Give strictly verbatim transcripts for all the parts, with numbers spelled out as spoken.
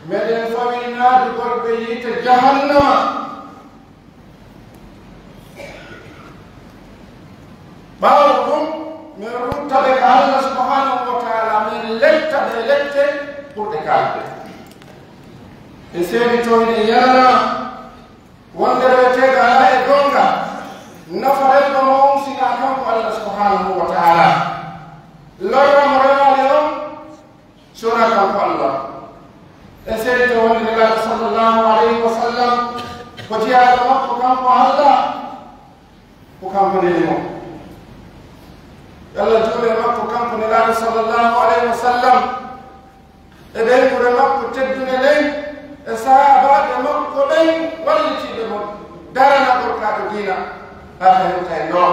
Meɗen fawii naadugol ɓe yiite jahannama. Ɓaawo ɗum, men rutta ɓe ka Allah subhanahu wa ta'ala, men letta ɓe lette ɓurɗe kaalde. E seedi to ene yanana wonde reweteeɗo alaa e goonga, nafarel ɗo mo on sinaa kanko Allah subhanahu wa ta'ala. Lorra mo rewaali on, so wonaa kanko Allah. En seedito wonde Nelaaɗo sallallahu alayhi wa sallam ko jiyaaɗo makko kanko Allah, ko kanko neli mo. Yo Allah juulu e makko kanko Nelaaɗo sallallahu alayhi wa sallam, e ɓeynguure makko teddunde nden, e sahaabaaɓe makko ɓen wallitiiɓe mo daranagol ka ɗo diina haa ka hewta e ndoo.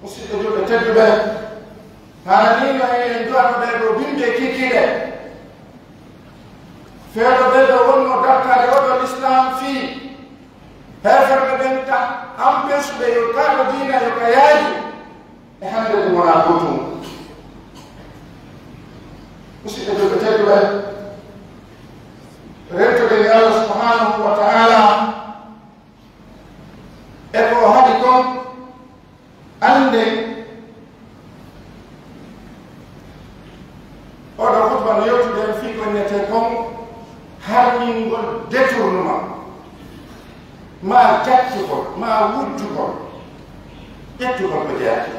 Musidɓe julɓe tedduɓe, haaniino en en du'ano ɓee ɗoo bimbi e kiikiiɗe. Feeɗo ɓee ɗoo wonnoo dartaade oo ɗoo Lislaam fii heeferɓe ɓen ta ampesuɓe yo kaa ɗo diina yo ka yaaji. E hannde ɗum wonaa gootum. Musidɓe julɓe tedduɓe, rentoɗen e Allah subhanahu wa ta'ala e ko o haɗi kon. Annden, oɗo khutba no yewtude en fii ko innetee kon harmingol détournement, maa jaccugol, maa wujjugol, ƴettugol ko jeyaaki.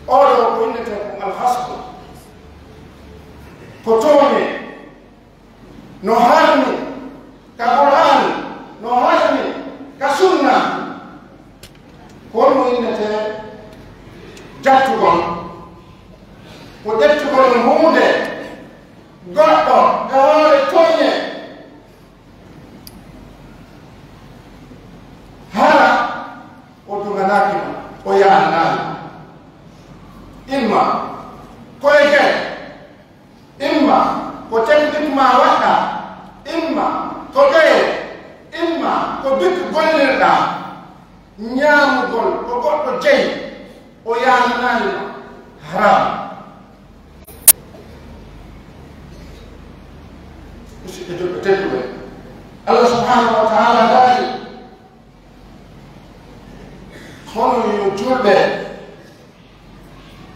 Oɗo ko innetee kon alhasbu, ko tooñe. No harmi ka Qur'aan, no harmi ka sunna. Ko honno innetee jattugol? Ko ƴettugol huunde goɗɗo e hoore tooñe, hara o doganaaki ma, o yaananaali ma. Imma ko e gere, imma ko techniquement waɗɗaa, imma ko ɓeye, imma ko bikki gollirɗaa, ñaamugol ko goɗɗo jeyi, o yaananaali ma, haram. Musidɓe julɓe tedduɓe, Allah subhanahu wa ta'ala daali, hono yo julɓe,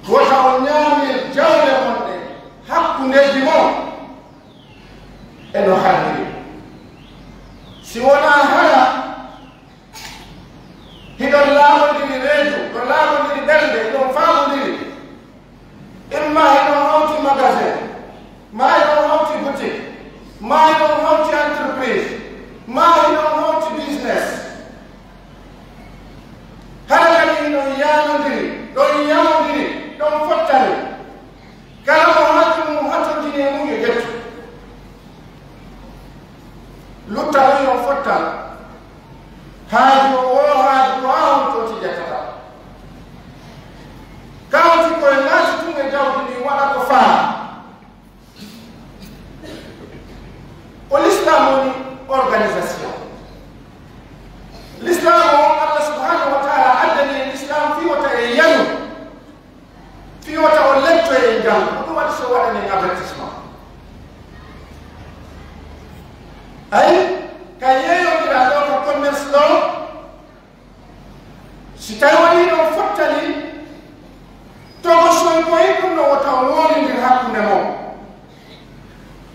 wota on ñaamir jawle mon ɗe hakkundeeji mon e no harmiri. Si wonaa hara hiɗon laaɓondiri reedu, ɗon laaɓondiri ɓernde, hiɗon faamondiri. Imma hiɗon hawti magasin, maa hiɗon hawti boutique, maa hiɗon hawti entreprise, maa hiɗon hawti business. Hara kadi hiɗon yaanondiri, ɗon yamondiri, ɗon fottani. Kala mo haaju mum hatonjini e mum yo ƴettu. Lutta ɗum yo fottal. Haaju o woo haaju ko haa honto tijatata. Kawti koye naati tun e jawdi ndin waɗa ko faa. Ko l'islam woni organisation. L'islam o Allah subhanahu wa ta'ala addani en l'islam fii wota en yanu. Fii wota o lettoye e njanngu, ko ɗum waɗi so waɗani en avertissement. Ayi, ka yeeyondira ɗo ka commerce ɗo, si tawi waɗii ɗon fottani, togosoy koye ɗum no wota o woolindir hakkunde mon.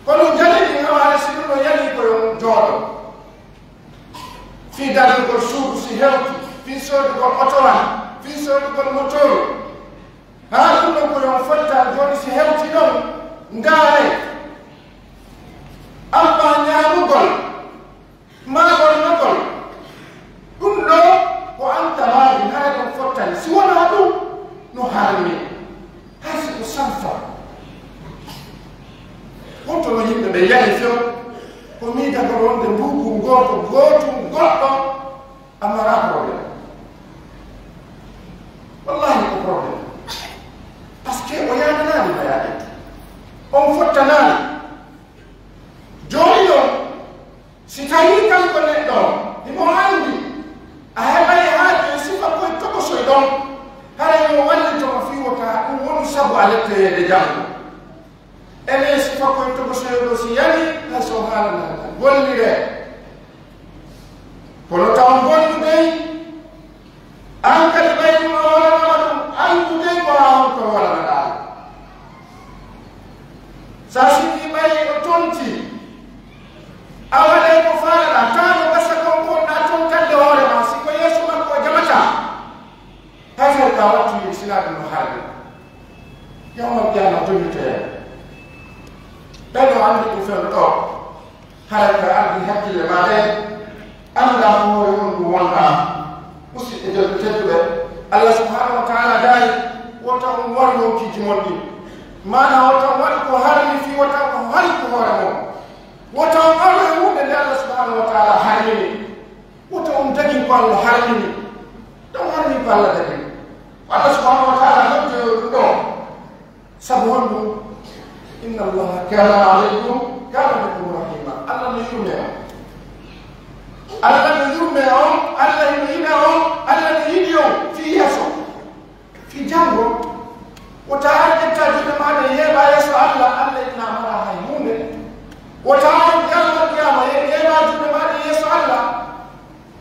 Kono jali ɗin hawaare si ɗum no yalii ko yo jooɗo. Fii darnugol suudu si hewti, fii soodugol otowan, fii soodugol motoru. Haa ɗum ɗon ko yo on fottal jooni si hewti ɗon, ndaare. Amma ñaamugol, maa ɓornogol, ɗum ɗo ko an tamaari, hara ɗon fottani. Si wonaa ɗum, no harmi. Hay si ko sanfa. Wonto no yimɓe ɓe yani few, ko miidagol wonde mbuubu gooto, gootum goɗɗo, a maraa problème. Wallahi ko problème. Parce que o yaananaani ma yaaɗe. On fottanaani. Jooni noon, si tawii kanko neɗɗo o, himo anndi a heɓay haaju e sifa koye tokosoy ɗon, haray mo wallito mo fii wota ɗum wonu sabu a lettoyeede janngo. Enen sifa koye tokosoyo ɗo si yani, hay so haalana gollire. Kono taw bonnu dey, an kadi ɓay ɗum a waɗanama ɗum, anndu dey ko haa honto waɗanaɗaa. Sa sikki ɓay o tonti, a waɗay ko faalaɗaa, taa no gasa kon konɗaa tontande hoore ma, si ko yeeso makko o jamata. Hay so ka wattu yim sinaaɓe no haalde. Yawmal qiyaama toñitoya. Ɓen o anndi ko fen ɗo. Haray ka ardi hakkille ma ɗen. Annda hoore on ɗum wonɗa. Musidɓe julɓe tedduɓe. Allah subhanahu wa ta'ala daari. Wota on waru yonkiiji mon ɗin. Maana wota on waɗu ko harmi fii wota ko hari ko hoore mon. Wota on aru e huunde nde Allah subhanahu wa ta'ala harmini. Wota on dagin ko Allah harmini. Ɗon harmi ko Allah dagin. Ko Allah subhanahu wa ta'ala noddi ɗum ɗo. Sabu honɗum? Inna Allaha kana alaykum, kana bikum rahima. Allah no yurme on. Allah no yurme on. Allah no yiɗa on. Allah no yiɗi on. Fii yeeso. Fii janngo. Wota ar ƴetta juuɗe maaɗa yeeɓa yeeso Allah. Allah inna mara hay huunde. Wota ar yawmal qiyaama yeeɓa juuɗe maaɗa yeeso Allah.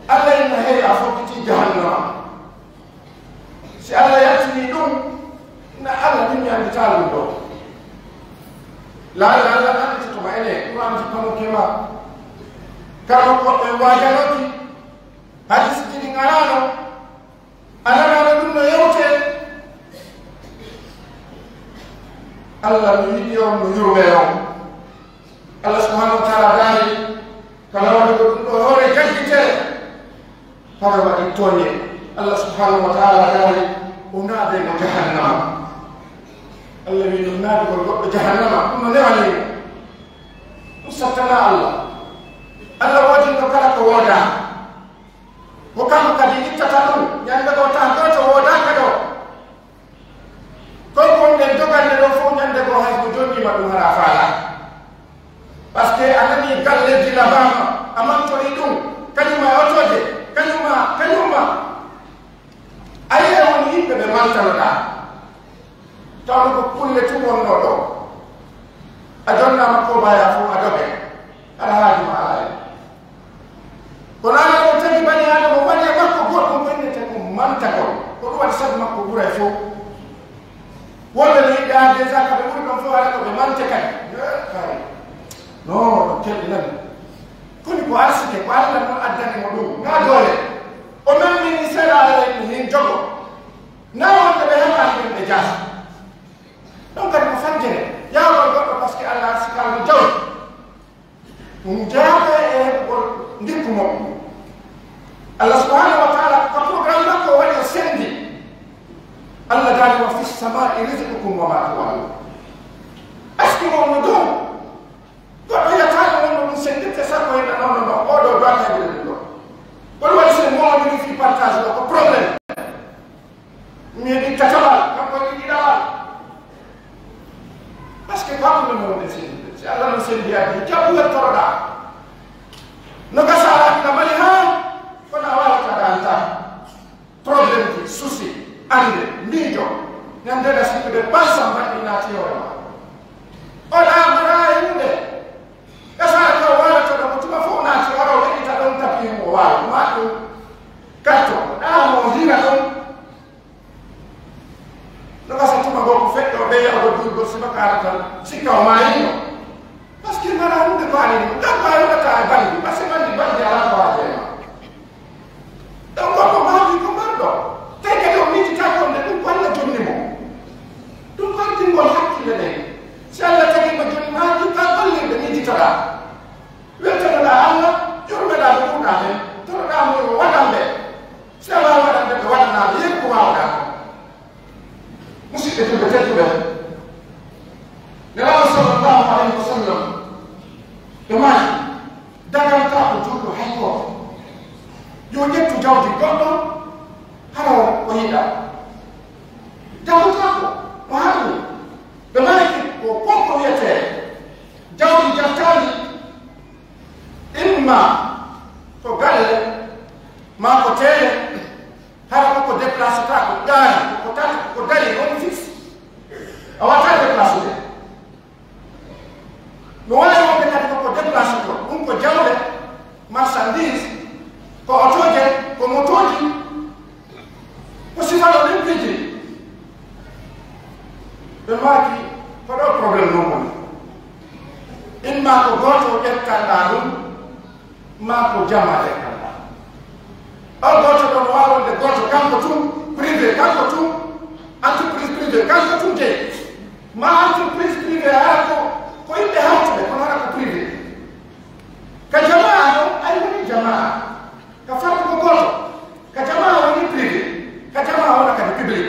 Allah inna hey a fokkiti jahannama. Si Allah yaltini ɗum, na Allah ɗum mi annditaa ɗum ɗo. Laala Allah nannditotoma ene, ɗum an jippanoke ma. Kala ko ɓe waajanoki, hadis ɗiɗi ngaraano, a nanaano ɗum no yewte. Allah no yiɗi on, no yurme on. Allah subhanahu wa ta'ala daari, kala waɗuɗo ɗum ɗo hoore jaggitere, hara waɗi tooñe. Allah subhanahu wa ta'ala daari, o naade mo jahannama. Allah wi ɗum naadugol goɗɗo jahannama, ɗum no newani mo. Ɗum sattana Allah. Allah woodinɗo kala ko woodaa. Ko kanko kadi ittata ɗum, ñande goo tan gooto woodaaka ɗo. Ko ko nden dogande ɗo fof ñande goo hay ko jonniima ɗum hara faala. Parce que a nani galleeji labaama, a mantori ɗum, kañum e otooje, kañum ma, kañum ma. A yi'e woni yimɓe ɓe mantanoɗaa. Tawno ko kulle tun wonnoo ɗo. A jonnaama ko baya fof a doge. Aɗa haaju ma alaa e. Kono Allah o tagi bani Aadama, o waɗi e makko goɗɗum ko innete ko mantagol. Ko ɗum waɗi sabu makko ɓura e fof. Wonɓe no yiɗde haa déjà ka ɓe ɓuri ɗon fof, haɗa ko ɓe mante kadi. Eh, kay. Non, ɗum kelɗinani. Koni ko arsike, ko Allah no addani mo ɗum. Ngaa doole. O memmi ni seeɗa Allah en hin jogo. Na wonde ɓe heɓaani ɗum ɓe jaasa. Ɗum kadi ko fanjere. Yaawol goɗɗo, parce que Allah arsikaali mo jawdi. Ɗum jeyaaka e heɓugol ndikku mum. Allah subhanahu wa ta'ala ko programme makko o waɗi o sendi. Allah daali wa fi samai rizqukum wa ma tu'adun. Est-ce que on no dow? Goɗɗo yataani wonno ɗum sendirte sakko hina non non non. Oɗo doaka e ɗum ɗo. Kono waɗi sen mowoni fi partage ɗo ko problème. Mi yiɗi tataɓal, kanko yiɗi ɗiɗaɓal. Parce que kanko men wonde sendi. Si Allah no sendi addi, jaɓu wettoroɗa. No gasa aduna mari ha, kono a wawata danta. Problème ji, souci, ande, miijo. Ñande da sikkude balsa mbaɗɗi naati hoore ma. O ɗa mara e hunde. Gasa ka wala to ɗo tuma fof naati oro weɗita ɗon tapi mo wala. Ma ɗum. Katto, ɗa mo hira ɗon. No gasa tuma goo ko feƴƴo ɓe yawgo durgol subaka ara tan, sikka o maayino. Parce que mara hunde ko ani ɗum, ɗan ko a yoɓata e bandi, parce que bandi, bandi alaa ko waawi e ma. Ɗon gorko maaki ko marɗo, tawi kadi o miijitaaki wonde ɗum ko Allah jonni mo. Ɗum ko ardingol hakkille ɗen. Si Allah tagi mo jonni maaki, ka gollirde miijitoɗaa. Weltanoɗaa Allah, yurmeɗaa ɓe ɗuuɗaa ɓen, toroɗaa mo yo waɗan ɓe. Si a waawi waɗande ɓe, waɗanaa ɓe, yeru ko waawɗaa kon. Musidɓe julɓe tedduɓe, Nelaaɗo sallallahu alayhi wa sallam, ɓe maaki, dagantaako juulɗo hay gooto yo ƴettu jawdi goɗɗo hara o yiɗaa. Dagantaako, o haɗni. Ɓe maaki ko, ko ko wiyetee jawdi jattaandi, imma ko galle, maa ko teele, hara ko ko déplacé ta, ko ɗaani, ko ko tata, ko dari, woni fixe. Maaki, ko ɗo problème non woni. Imma ko gooto ƴettanɗaa ɗum, maa ko jamaa ƴettanɗaa. O gooto ɗon waawande gooto, kanko tun privé, kanko tun entreprise privé, kanko tun de. Ma entreprise privé hara ko, ko yimɓe hawtuɓe, kono hara ko privé. Ka jamaa non, ay woni jamaa. Ka fardu ko gooto. Ka jamaa woni privé. Ka jamaa wona kadi public.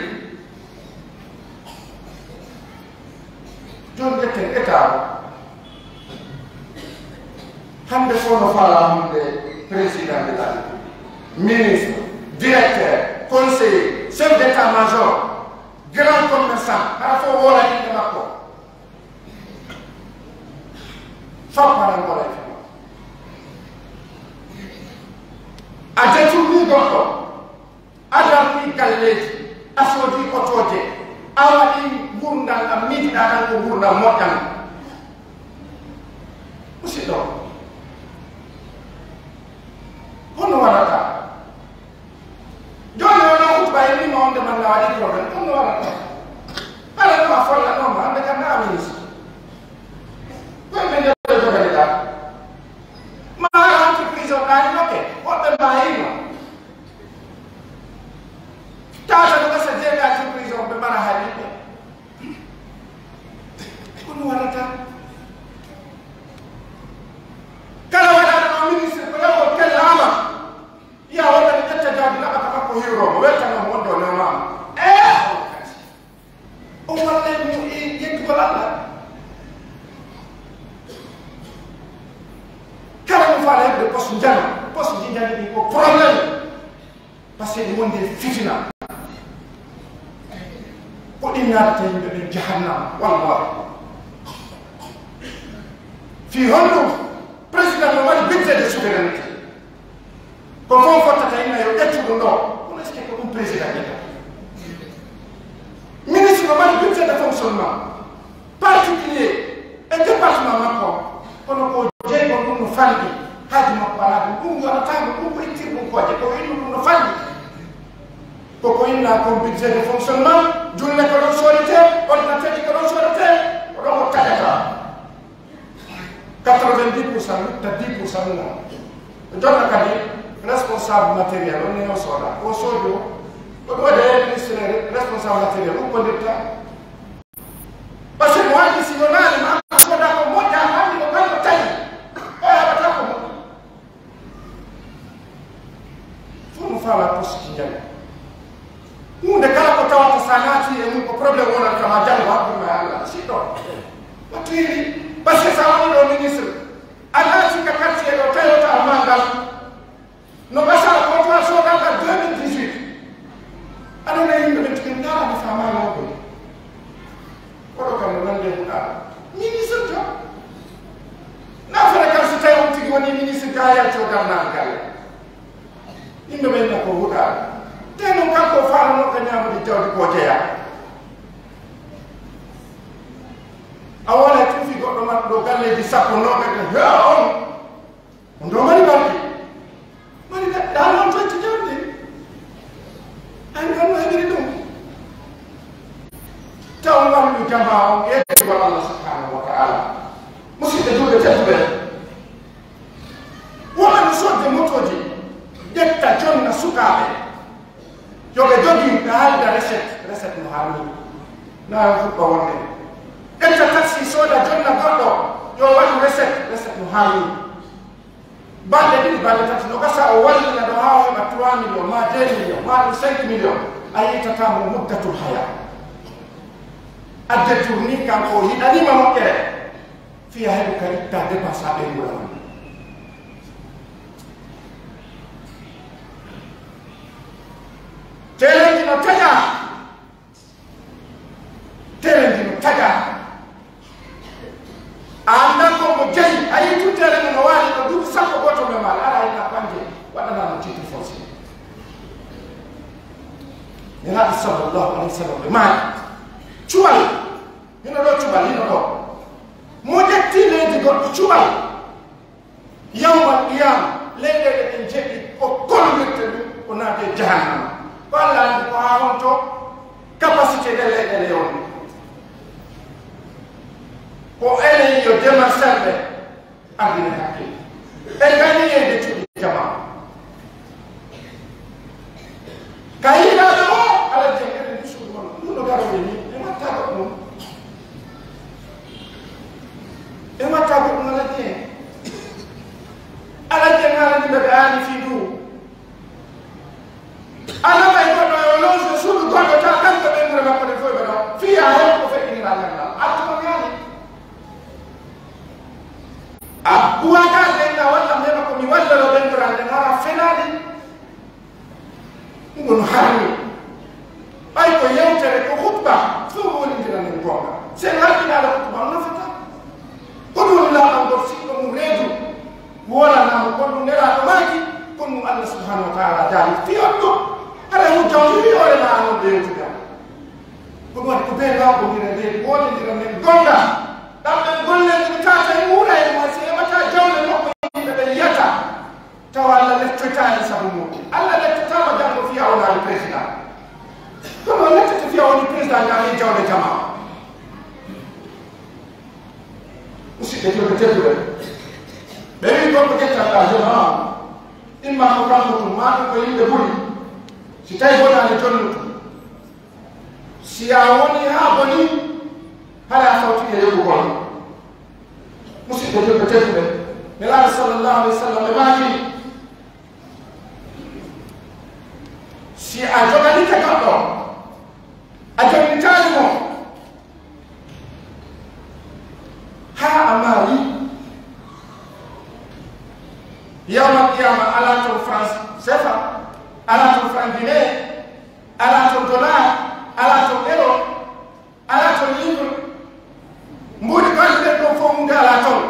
Jooni ƴetten état o. Hannde fof no faalaa wonde président de la République, ministre, directeur, conseiller, chef d'état-major, grand commerçant, hara fof woola yimɓe makko. Fapparan woola yimɓe makko. A détourni goɗɗo. A darni galleeji, a soodi otooje, a waɗi ngurndan ɗan miijiɗaa ɗan ko ngurndan moƴƴan. Musidɗo, honno waɗata? Jooni o no hutuba e wima on de man na waɗi problème, honno waɗata? Hara no a folla noon ma, hannde kam na a ministre. Koye men nde joganiɗaa? Ma hara entreprise on ɗaani nokke, woɓɓe mbaayino. Tata no gasa jeeɗa ci prison ɓe mara haliɓe. Kono waɗata kala waɗaɗo o ministre ko yawo kella ama. Ya waɗani ƴetta jaadi laɓata makko hiwromo weltanamo wonde o newmama. E o wallay mo e yettugol Allah. Kala mo faala heɓde poste njano, poste ji njani ɗi ko problème. Parce que ɗum wonde fitina. Ko ɗin naatata yimɓe ɓen jahannama, wallahi. Fii honɗum? Président no mari budget de souveraineté. Ko fof fottata inna yo ƴettu ɗum ɗo. Kono est-ce que ko ɗum président ƴetta? Ministre no mari budget de fonctionnement particulier e département makko. Kono ko jeygol ɗum no fanɗi, haaju makko alaa ɗum. Ɗum yonataama, ɗum ko ittir ɗum kooƴe, ko innu ɗum no fanɗi. Koko inna comme budget de fonctionnement, julle ko ɗon soodete, ordinateur ko ɗon soodete, ko ɗon o taƴata. Quatre-vingt-dix pour cent, yetta dix pour cent mum. Jonna kadi responsable matériel, on ne o sooda, o soodi o, ko ɗum waɗi e ministre responsable matériel, o kondirta. Parce que mo waɗi si yonaani ma, soda ko moƴƴa, anndi ko kanko tawi, o heɓata ko moƴƴi. Fof no faalaa poste ci njani. Huunde kala ko tawata sa naati e mum ko problème wonata ma janngo hakkunde ma e Allah. Siɗɗo. Wattu hili. Parce que sa woni ɗo ministre, a naati ka quartier ɗo tawi wota ma ngal. No gasa ko to a soodata deux mille dix-huit. Aɗa wona yimɓe ɓe tigi ndaara mi faama lawol. Oɗo kam no nande huɗa. Ministre to. Na fere kam si tawi on tigi woni ministre ga yalti o darnaa galle. Yimɓe ɓen no ko huɗa. Te non kanko faano no ka ñamude jawdi ko jeya. A wona tuufi goɗɗo man ɗo galleji sappo no ka he on. On ɗo mari barke. Mari da-, dal on to ci jawdi. An kan no heɓiri ɗum. Taw wallu jamaa on e ko Allah subhanahu wa ta'ala. Musidɓe julɓe tedduɓe. Woɓɓe no sodde motoji, ƴetta jonna sukaaɓe. Yo ɓe jogii ɓe haalda recette, recette no haani. Na fuɗɗo wonde. Ƴetta taxi sooda jonna goɗɗo, yo waɗu recette, recette no haani. Balɗe ɗiɗi, balɗe tati, no gasa o wallina ɗo haa o heɓa trois millions, ma deux millions, ma ɗum cinq millions. A yiitata mo muddatul haya. A détourni kanko o yiɗanima moƴƴere. Fiya heɓu ka itta dépense haa ɓe ngura man. Terenji no taƴa. Terenji no taƴa. A anndan ko mo jeyi, a yii tun terenge no waali ɗo duuɓi sappo gooto memaali, ara hayna bannge, waɗanaa mo titre foncier. Nelaaɗo sallallahu alayhi wa sallam ɓe maaki. Cuwal, hino ɗo cuwal, hino ɗo. Mo ƴetti leydi goɗɗo cuwal. Yawmal qiyama, leyɗeele ɗen jeɗɗi, o kolwirta ɗum, o naati e jahannama. Ko Allah anndi ko haa honto capacité ɗe leyɗeele yoni. yo demal selɓe, ardine hakkille. En gayni yeyde cuuɗi jama. Ka yiɗaaɓe o, ala jeng ene ni suudu mon. Ɗum no garooɓe ni, ɓe watta goɗɗum. Ɓe watta goɗɗum ala jeng. Ala jeng ala ni ɓe ɓe aani fii du. Alla may goɗɗo e o lonso suudu goɗɗo ta kanko ɓe mure makko ɗe fof ɓe ɗon. Fiya heen ko feƴƴinira ñalla. Artu ko ñaami. A ɓuwata denna walla mema ko mi wallalo ɓendural nde ngara fenaani. Ɗum ɗon harmi. Ɓay ko yewtere ko hutba fof wonindira nden goonga. Sen harminaɗo hutba on nafata. Ko ɗum laaɓal ngol siɗɗo mum reedu. Wolanamo kon ɗum nelaaɗo maaki. Kon ɗum Allah subhanahu wa taala daali fiyotto. Hara hujja on wi hoore ma anon ɓe yewtude am. Ko ɗum waɗi ko ɓe laaɓondira reedu wonindira nden goonga. Ɗam ɓen golleeji mi tata e wuura e mo si heɓata jawle makko yimɓe ɓe yiyata. Tawa Allah lettotaani sabu muɗum. Allah lettotaama janngo fiya wonaali président. Kono o lettete fiya woni président ngam e jawle jama. Musidɓe julɓe tedduɓe, ɓe wi gorko ƴettanɗa jama, imma ko kanko tun, ma ɗum ko yimɓe ɓuri. Si tawi bonaani jonnutu, si a woni haa boni, hara a fawti e yoɓugol. Musidɓe julɓe tedduɓe, Nelaaɗo sallallahu alaihi wa sallam e maaki, si a joganike goɗɗo, a jonnitaani mo, haa a maari, yawmal qiyama alaa ton franc sefa, alaa ton franc guinéen, alaa ton dollar, alaa ton euro, alaa ton livre. Mbuuɗi ko adduɗen ɗon fof mum alaa ton.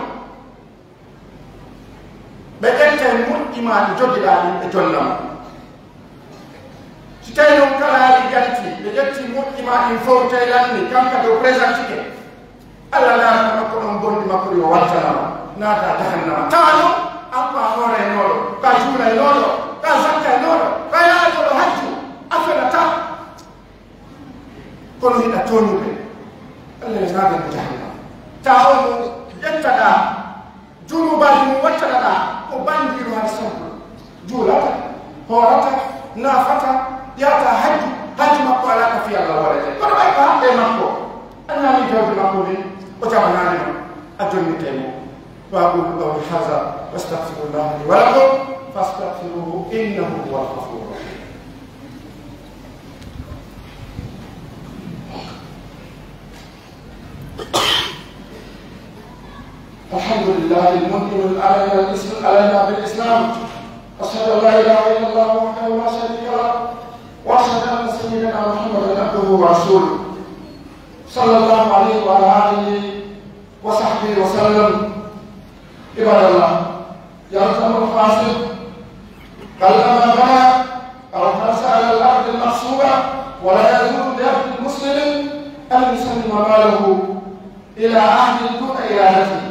Ɓe ƴettay moƴƴi ma ɗi jogiɗaa ɗin ɓe jonna ma. Si tawi noon kala ari janti, ɓe ƴetti moƴƴi ma ɗin fof tawi lanni, kanka dow présentike. Allah ndaarata makko ɗon bonɗi makko ɗi o wattana ma, naata jahannama. Tawa noon, an ko a hooreynooɗo, ka juulaynooɗo, ka zakkaynooɗo, ka yahanooɗo hajju, a fenataa. Kono hiɗa tooñude, Allah ne naata ko jahannama. Tawa mo ƴettaɗaa, junubaaji mum wattaɗaɗaa, ko banndiiɗo hara sampo. Juulata, hoorata, naafata, yahata hajju, hajju makko alaa ka fii Allah waɗete. Kono ɓay ko haqqe makko, a ñaami jawdi makko ndin, o jabanaani ma, a jonnitay mo. وأقول قولي هذا وأستغفر الله لي ولكم فاستغفروه إنه هو الغفور الرحيم. الحمد لله المنعم علينا الإسلام، علينا بالإسلام. أشهد أن لا إله إلا الله وحده لا شريك له، وأشهد أن سيدنا محمدا عبده ورسوله، صلى الله عليه وعلى آله وصحبه وسلم. عباد الله، يلزم القاصد قلما بنى أو حرس على الأرض المغصوبة، ولا يجوز لعبد مسلم أن يسلم ماله إلى أحد دون إرادته،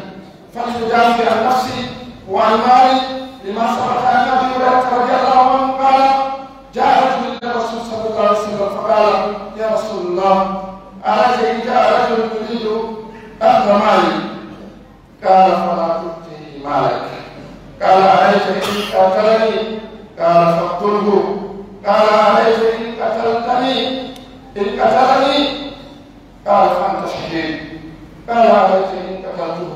فليدافع عن نفسه وعن ماله، لما ثبت عن أبي هريرة رضي الله عنه قال: جاء رجل إلى الرسول صلى الله عليه وسلم فقال: يا رسول الله، أرأيت إن جاء رجل يريد أخذ مالي، قال: فلا تؤته مالك. قال: أرأيت إن قاتلني؟ قال: فاقتله. قال: أرأيت إن قتلتني، إن قتلني؟ قال: فأنت شهيد. قال: أرأيت إن قتلته؟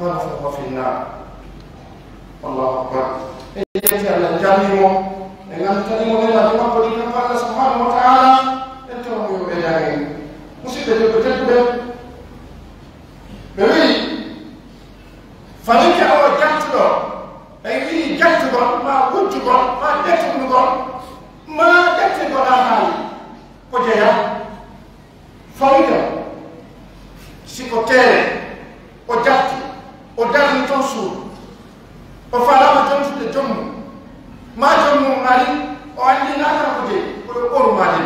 قال: فهو في النار. الله أكبر. En yetti Allah, en calmini mo, en ngannditani mo nelaaɗo makko ɗi kanko Allah subhanahu wa ta'ala, en tawa mo yo ɓeydan en. Musidɓe julɓe tedduɓe, ɓe wi'i, faminke o jattuɗo, en wi'i jattugol, ma wujjugol, ma ƴettugol, ma ƴettigol haa haali, ko jeyaa. Fawida, si ko teere, o jatti, o darni toon suudu, o faalaama jontude joom mum, maa joom mum ari, o anndi naata ko de, ko yo ɓoru maa de.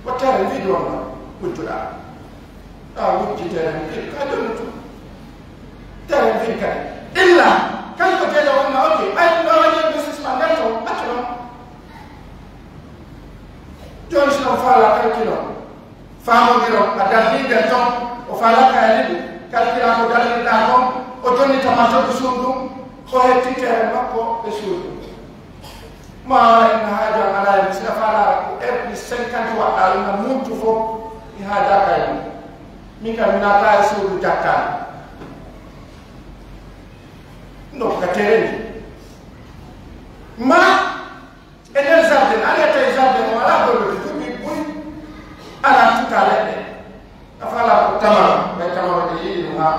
Ko teere mbiɗo wonno wujjuɗaa. A wujji tere mum kadi, ka jonni tun. Tere mum kadi. Illa, kanko jeeɗo wonna, ok, ɓay ɗum ɗo waɗi investissement ngal to, accu ɗon. Jooni si on faala kadi kilo, Faamodiron a darni nder ton, o faalaka e liɓi, kalkila ko darnirɗa kon, o jonnitama jogi suudu, o hetti tere makko e suudu. Ma wala inna haaja ala en, si a faala ko R P cinquante waɗɗa ɗum na muntu fof, mi haajaka e mum. Min kam mi naata e suudu jakkaani. Ɗum ɗo ko ka tere ndi. Ma e nder jardin, a reta e jardin o alaa gollude, duuɓi buy, alaa tuta leɗɗe. A faala ko tamaro, ɓay tamaro ɓe yiɗi ɗum haa.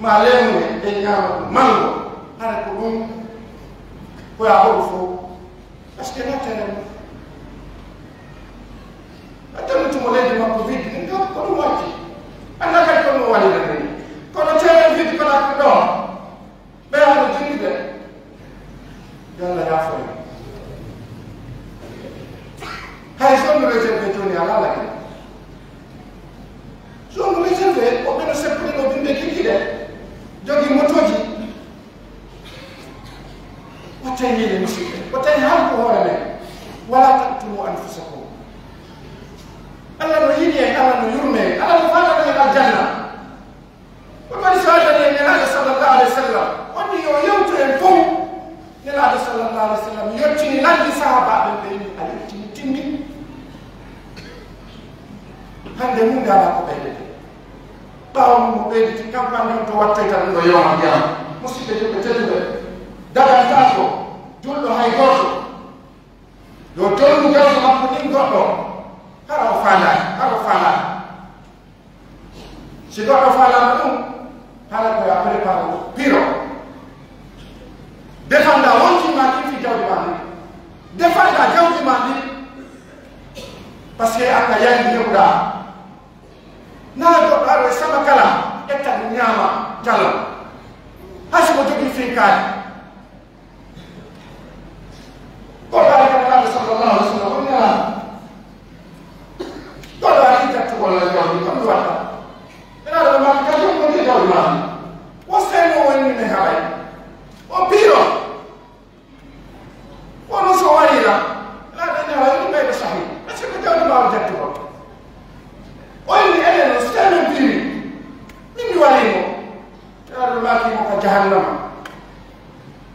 Ma leemuye, ɓe ñaama ɗum. Mango, hara ko ɗum, ko ya ɓoru fof. Parce que na tere mum. A ƴamtutumo leydi makko vide, min kam ko ɗum watti. Annda kadi ko ɗum waɗira ni. Kono tere vide ko ɗakko ɗo. Ɓe ano joggude. Yo Allah yaafo en. Hay zone réservé jooni alaa lagi. Zone réservé, o ɓeno seppude ɗo bimɓe kikkiɗe. Jogi motoji. Wattay yiide musidɓe. Wattay halku hoore men. Wala taqtulu anfusakum. Allah no yiɗi en, Allah no yurme en, Allah no faalana en aljanna. Ko ɗum waɗi so addani en Nelaaɗo sallallahu alayhi wa sallam, wonni yo yewtu en fof. Nelaaɗo sallallahu alayhi wa sallam yettini lanndi sahaabaaɓe ɓe, inni a yettini timmi. Hannde mun ngalaa ko ɓeydete. Ɓaawo mum o ɓeyditi campagne on to wattoyta ɗum ɗo yewma ndiyam. Musidɓe julɓe tedduɓe, dagantaako julɗo hay gooto. Yo jolnu jawdi makko ndin goɗɗo, hara o faandaaki, hara o faandaaki. Si goɗɗo faalaama ɗum, hara ko ya prépare piro. Defanda wonti ma ɗin fi jawdi ma ndin. Defanda jawdi ma ndin. Parce que an a yandi heɓuɗa. Na goɗɗo aro e sama kala, ƴetta ɗum ñaama, jalo. Hay si ko jogii finkaari. Goɗɗo ari ka Nelaaɗo sallallahu alaihi wa sallam, woni Nelaaɗo. Goɗɗo ari jattugol la jawdi, kam ɗum watta. Nelaaɗo ɓe maaki, ka jom woni jawdi maaki. Wo seno woni mi haɓay. O piro. Wono so warira. Nelaaɗo Nelaaɗo, woni ɓeyɗo sahi. Parce que jawdi ma o jattugol. O inni enen no seno piri. Min mi warimo. Nelaaɗo maaki mo ka jahannama.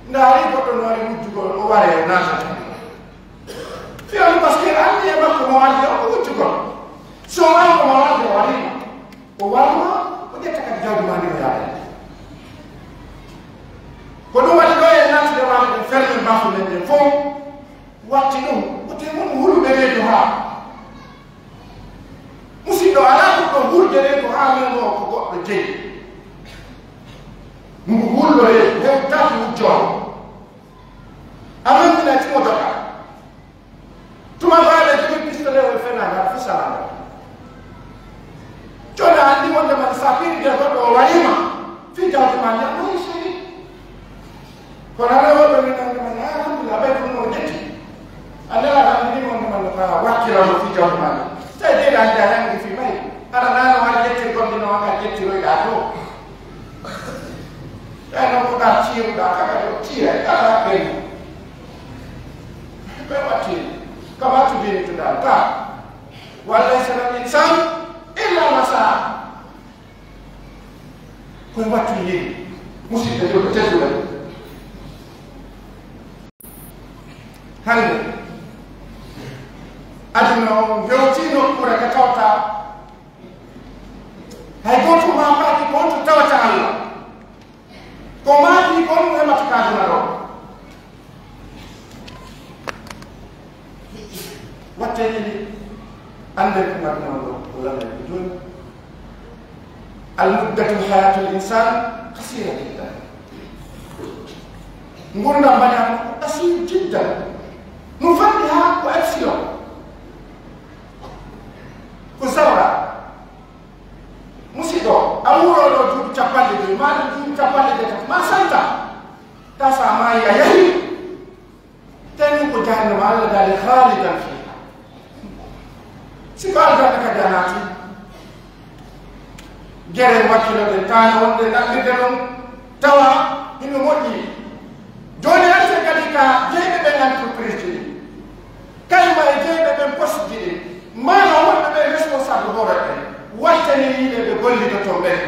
Ndaari goɗɗo no wari wujjugol, o ware, o naata jahannama. Fiyani parce que anndi e makko mo wari o ko wujjugol. So wari ko mo wari o wari. O wari o ƴetta kadi jawdi ma ndi o yaade. Ko ɗum waɗi ɗo e naatude wano ɓe ferme bafo men ɗen fof. Watti ɗum, ko te mun huluɓe reedu haa. Musidɗo, alaa ko ɗo hurde reedu haa men o ko goɗɗo jeyi. Ngu hullo reedu, hew tati wujjoo. Amen mina timo doka. Tuma baale jogi pistolet o fena ngal fo sala ngal. Jona anndi wonde man sa piri de goɗɗo o warima. Fi jawdi ma ni a mayi seri. Kono ala woɓɓe min nande man alhamdulillah ɓay ɗum no ƴetti. Andala tan ni wonde man ka wakkilano fi jawdi ma ni. Tawi de dan da nan fi may. Ala nano har ƴetti gondi no ka ƴetti roy da to. Ɓe noon ko ɗa tiiruɗa kaka yo tiira kala ɓen. Ɓe watti kama tudini tuɗal ta. Wallaysa lil insan illa ma saa. Koye wattu yeeyi. Musidɓe julɓe tedduɓe. Hannde aduna o fewti nokkuure ka tawta hay gooto maakaaki ko honto tawata Allah. Ko maaki kon heɓata ka aduna ɗo. Watte ini annde ko ngadduno ɗo ko lamen ko jooni. Al muddatu hayatul insan kasira jiddan. Ngurdam bani adama ko kasir jiddan. No fandi ha ko epsilon. Ko zawra. Musidɗo, a wuuro ɗo duuɓi capanɗe joyi, ma ɗum duuɓi capanɗe jeetati, ma santa. Tasa ma ya yahi. Tawi ko jahannama Allah daali khalidan fiha. Si ko aljanna kadi a naati. Gere wakkilo ɗen taano wonde ɗaɓɓirde ɗum tawa hino moƴƴi. Jooni arte kadi ka jeyɓe ɓen entreprise ji ɗi. Kayma e jeyɓe ɓen poste ji ɗi. Maana wonɓe ɓen responsable. ko hoore ɓen, wattani yiɓe ɓe gollitoton ɓen.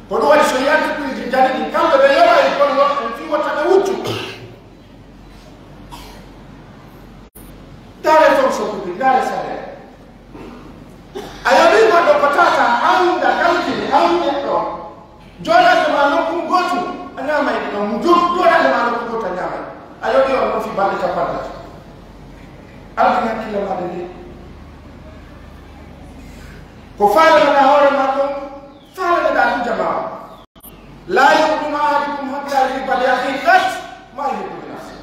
Ko ɗum waɗi so yalti kuyji njani ɗin, kamɓe ɓe yoɓay gollooɓe ɓen fii wota ɓe wujju. Ndaare ton sokkude, ndaare salaire. A yoɓii goɗɗo ko tata, hawnda, kalkili, hawnde ɗo. Jooɗaade ma nokku gootu, a ñaamay ɗo, mu jooɗaade ma nokku gootu, a ñaamay. A yoɓii on ɗon fii balɗe capanɗe tati. Alɗin hakkille maaɗa nde. Ko faalanaɗaa hoore maa kon, faalanaɗaa ɗum jamaa on. لا يؤمن أحدكم حتى يحب لأخيه قط ما يحب لنفسه.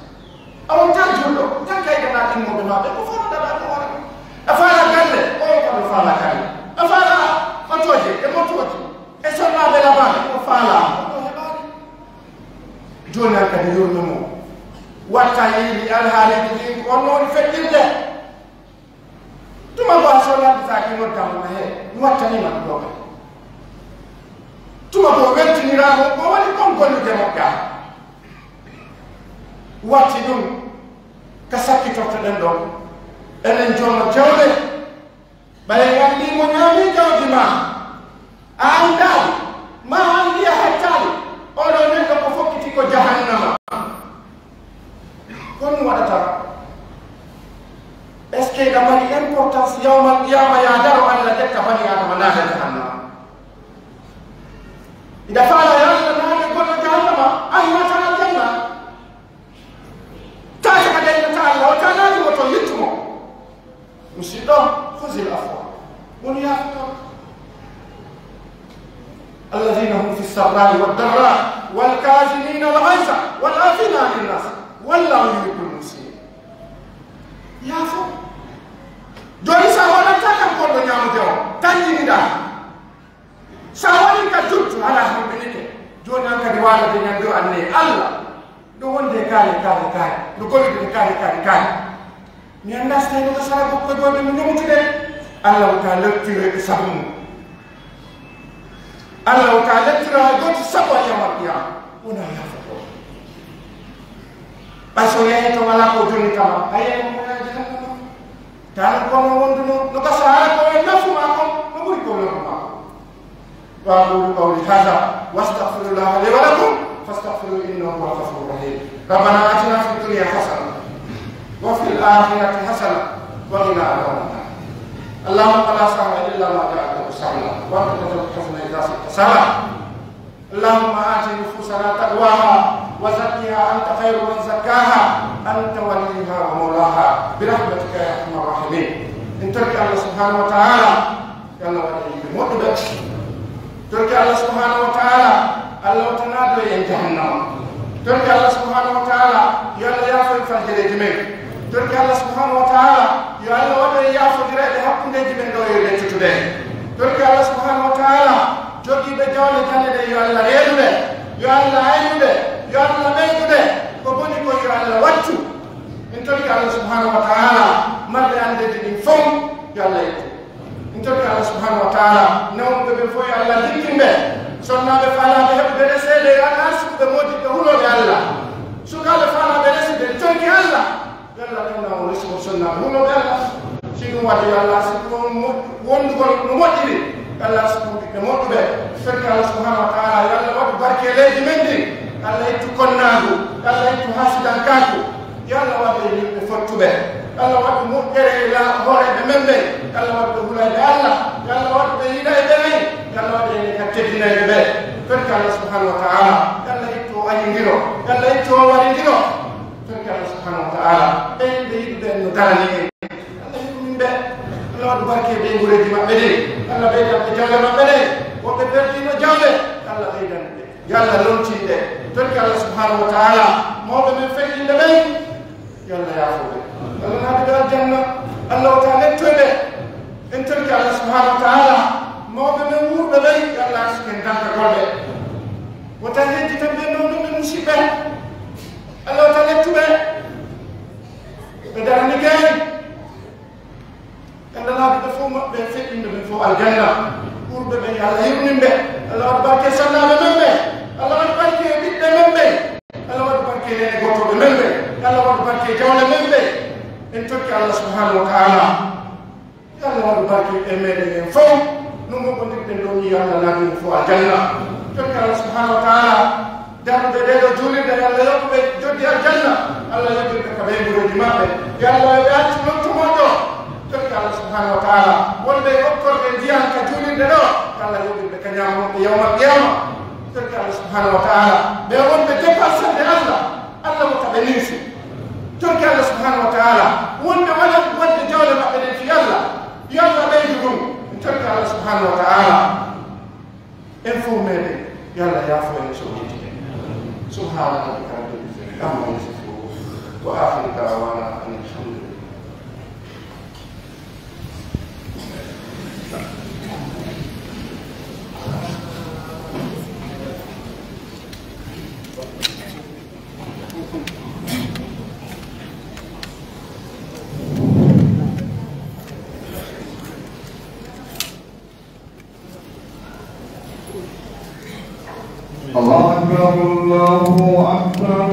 A wontaa julɗo, tan kay ganaa ɗimmoɓe maa ɓe, ko faalaɗaa ko hoore maa. A faalaa galle, o kam no faalaa galle. A faalaa otooje e motooje e sonnaaɓe labaaɓe, ko faalaa, ko heɓaani. Jooni an kadi yurme mo. Watta yiɗi alhaaliiji ɗin ko on woni feƴƴirde. Tuma goo a sollantitaaki noddaama ma he, mi wattaniima ɗum ɗoo kadi. Tuma goo weltiniraama ko woni kon gollude moƴƴa. Watti ɗum ka sakkitortoɗen ɗoo. Enen jooma jawle, ɓay en anndii mo ñaami jawdi ma, a anndaali, maa a anndi a hettaali, oɗo neɗɗo ko fokkiti ko jahannama. Ko ɗum waɗata? Est-ce que ɗa mari importance yawmal qiyama ya daro Allah ƴetta bani adama naata jahannama? Iɗa faala yo Allah naata goɗɗo jahannama, an naata aljanna. Taata ka dañata Allah, o ta naati mo to yittumo. Musidɗo, خذ العفو. Woni yaafotoo. الذين هم في السراء والضراء والكاظمين الغيظ والعافين عن الناس والله يحب المحسنين. Yaafo. Jooni sa waɗanta kam goɗɗo ñaamude o, tanjiniɗaa. Sa waɗi ka juttu, alaa hulɓinike. Jooni an kadi waalade ñande o anne Allah. No wonde kaari, kaari, kaari. No gollude kaari, kaari, kaari. Mi anndaa so tawi no sara goɗɗo goɗɗo mi nomutude. Allah wota lettiro e sabu mum. Allah wota lettiro e goɗɗo sabu a yawmal qiyama. Wona yaafotoo. Ɓay so yehi to wala ko jonnitama, a yehi mo ya jahannama. Tan kono wonduno no gasa hara ko e nafu ma kon, no ɓuri ko lorru ma kon. وأقول قولي هذا وأستغفر الله لي ولكم فاستغفروه إنه هو الغفور الرحيم. ربنا آتنا في الدنيا حسنة وفي الآخرة حسنة وقنا عذاب النار. اللهم لا سهل إلا ما جعلته سهلا وأنت تجعل الحزن إذا شئت سهلا. اللهم آت نفوسنا تقواها وزكها أنت خير من زكاها أنت وليها ومولاها برحمتك يا أرحم الراحمين. En torki Allah subhanahu wa ta'ala, yo Allah waɗ en yimɓe moƴƴuɓe. Torki Allah subhanahu wa ta'ala, Allah wota naado en jahannama. Torki Allah subhanahu wa ta'ala, yo Allah yaafo en faljareeji men. Torki Allah subhanahu wa ta'ala, yo Allah waɗ en yaafodirayɓe hakkundeeji men ɗo e leccutude. Torki Allah subhanahu wa ta'ala, jogiiɓe jawle jannde ɗe, yo Allah reenu ɓe, yo Allah aynu ɓe, yo Allah ɓeydu ɓe, ko boni ko yo Allah wattu. En torki Allah subhanahu wa ta'ala, marɓe anndeeji ɗin fof, yo Allah yettu. En torki Allah subhanahu wa ta'ala, nawnuɓe ɓen fof yo Allah jikkin ɓe. Sonnaaɓe faalaaɓe heɓude ɗe seeɗe, yo Allah arsuku ɓe moodiɓɓe hulooɓe Allah. Sukaaɓe faalaaɓe resi ɓe, en torki Allah. Yo Allah newna on resi on sonnaaɓe hulooɓe Allah. Si ɗum waɗi yo Allah arsuku on mo-, wondugol no moƴƴiri. Yo Allah arsuku on ɓiɓɓe moƴƴuɓe. Torki Allah subhanahu wa ta'ala, yo Allah waɗu barkeeleeji men ɗin. Yo Allah ittu konnaagu, yo Allah ittu haasidankaaku. Yo Allah waɗ en yimɓe fottuɓe. Yo Allah waɗu moƴƴere e la-, hooreeɓe men ɓe. Yo Allah waɗ ɓe hulayɓe Allah. Yo Allah waɗ ɓe yiɗayɓe men. Yo Allah waɗ en ka teddinayɓe ɓe. Torki Allah subhanahu wa ta'ala. Yo Allah ittu o añindiro. Yo Allah ittu o warindiro. Torki Allah subhanahu wa ta'ala. Ɓe yimɓe yiɗuɓe en no darani en. Allah yurmin ɓe. Allah waɗu barke e ɓeynguureeji maɓɓe ɗin. Allah ɓeydan ɓe jawle maɓɓe ɗe. Woɓɓe perdino jawle. Allah ɓeydan ɓe. Yo Allah lontin ɓe. Torki Allah subhanahu wa ta'ala. Mawɓe men feƴƴinɓe ɓen. Yo Allah yaafo ɓe. Allah naata ɓe aljanna. Allah wota lettoy ɓe. En torki Allah subhanahu wa ta'ala. Mawɓe men wuurɓe ɓen. Yo Allah arsuken dankagol ɓe. Wota hejjitan ɓe non ɗum ɓe musiɓɓe. Allah wota lettu ɓe. Ɓe darani kay. Yo Allah naata ɓe fof maɓɓe feƴƴinɓe ɓen fof aljanna. Wuurɓe ɓen yo Allah yurmin ɓe. Allah waɗ barke sonnaaɓe men ɓe. Allah waɗ barke ɓiɓɓe men ɓe. Allah waɗ barke neene gootooɓe men ɓe. Allah waɗ barke jawle men ɓe. En tokki Allah subhanahu wa ta'ala. Yo Allah waɗu barke e meɗen en fof. No ngoɗondirɗen ɗo ni, yo Allah naatnu fof aljanna. Tokki Allah subhanahu wa ta'ala. Darnuɓe ɗee ɗo juulirɗe, yo Allah yoɓu ɓe joddi aljanna. Allah yoɓu ɓe ka ɓeynguureeji maɓɓe. Yo Allah yoɓu ɓe accu nokku moƴƴo. Tokki Allah subhanahu wa ta'ala. Wonɓe e okkorɓe ndiyan ka juulirɗe ɗo, yo Allah yoɓu ɓe ka ñaamo maɓɓe yawmal qiyama. Tokki Allah subhanahu wa ta'ala. Ɓe wonɓe dépassande Allah, Allah waɗa ɓe ninsi. Tokki Allah subhanahu wa ta'ala. Wonɓe wala wadde jawle maɓɓe ɗen fi Allah, yo Allah ɓeydu ɗum. Tokki Allah subhanahu wa ta'ala. En fof meɗen, yo Allah yaafo en, soɓɓiɗi en. Subhana rabbika rabbil izzati amma yasifun. Wa akhiru da'wana anil hamdulillah. الله أكبر، الله أكبر.